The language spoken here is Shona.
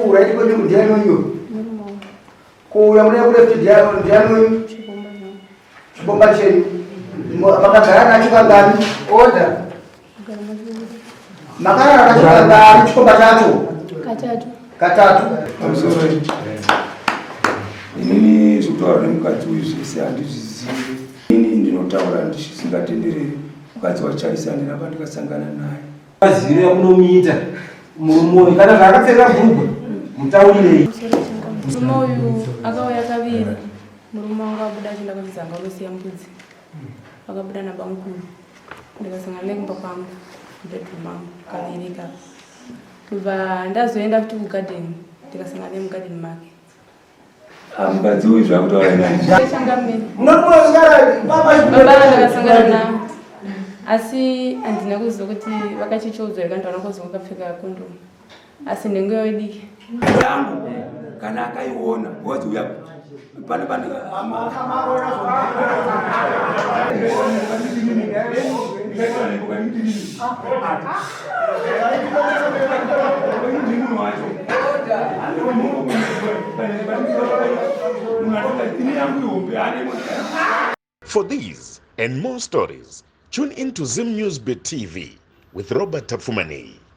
Kuright kwenyu ndiani wenyu? Kuuya mune kuleft ndiani wenyu? Chikomba chenyu. Makagara nacho kangani? Order. Makarara nacho kangani chikomba chacho? Katatu. Katatu. Pamusoro inini zvekutaura nemukadzi uyu zvese handizvizivi. Ini ndinotaura ndisingatendereri mukadzi waCharisi handina pandikasangana naye. Maziviro yamunomuita murume uyu kana zvaakapfeka bhurugwa mutaurirei. Murume uyu akauya kaviri. Murume wangu abuda achienda kuchizanga unosiya mbudzi. Akabuda nabamukuru. Ndikasangana naye kumba kwangu mubedroom mangu kaviri ikako. Kubva ndazoenda futi kugarden ndikasangana naye mugarden make. Mukadzi uyu zvakutaura ndakasangana navo asi handina kuziva kuti vakachichoudzwa here kana ndaona kuziva vakapfeka kondomu asi nhengo yavo idiki yangu kana akaiona because uya pane pane For these and more stories, tune in to Zim News Bit TV with Robert Tafumani.